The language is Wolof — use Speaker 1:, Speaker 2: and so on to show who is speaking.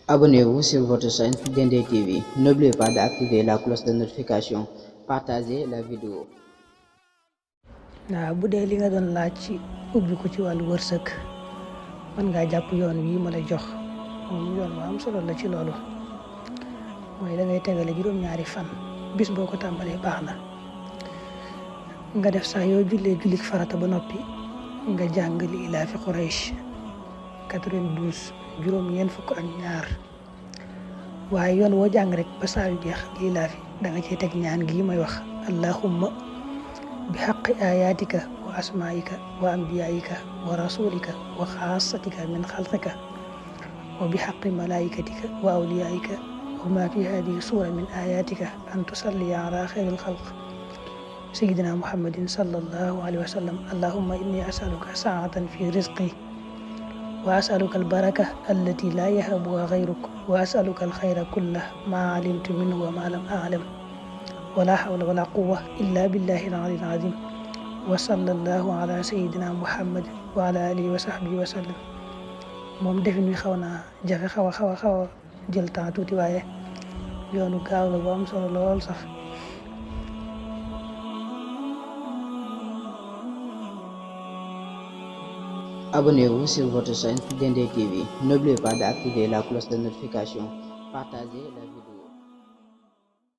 Speaker 1: Abonnez-vous sur votre chaîne Dendé TV. N'oubliez pas d'activer la cloche de notification. Partagez la vidéo.
Speaker 2: waaw bu dee li nga doon laaj ci ubbi ko ci wàllu wërsëg mën ngaa jàpp yoon wi ma lay jox moom yoon wa am solo la ci loolu mooy da ngay tegale juróom-ñaari fan bis boo ko tàmbalee baax na nga def saa yoo jullee jullik farata ba noppi nga jàng li ilaafi Quraysh 92 juróom-ñeent fukk ak ñaar waaye yoon woo jàng rek ba saa yu jeex li ilaafi da nga cee teg ñaan gii may wax allahumma bi haqqi ayatika wa asmaika wa anbiyaika wa rasulika wa xaasatika min xalqika wa bi haqqi malaikatika wa awliyaika wa ma fi hadihi sura min ayatika an tusalli ala xayril xalq sayyidina muhammadin sallallahu alayhi wa sallam allahumma inni asaluka saatan fi rizqi wa asaluka albaraka allati la yahabuha gayruk wa asaluka alxayra kullah ma alimtu minhu wa ma lam a'lam wala hawla wala quwwa illa billahi al-ali al-azim wa sallallahu ala sayyidina muhammad wa ala alihi wa sahbihi wa sallam moom defin wi xaw naa jafe xaw a jël temps tuuti waaye yoonu gaaw la bu am solo lool sax.
Speaker 1: Abonnez-vous sur votre chaîne Dendé TV. N'oubliez pas d'activer la cloche de notification. Partagez la vidéo.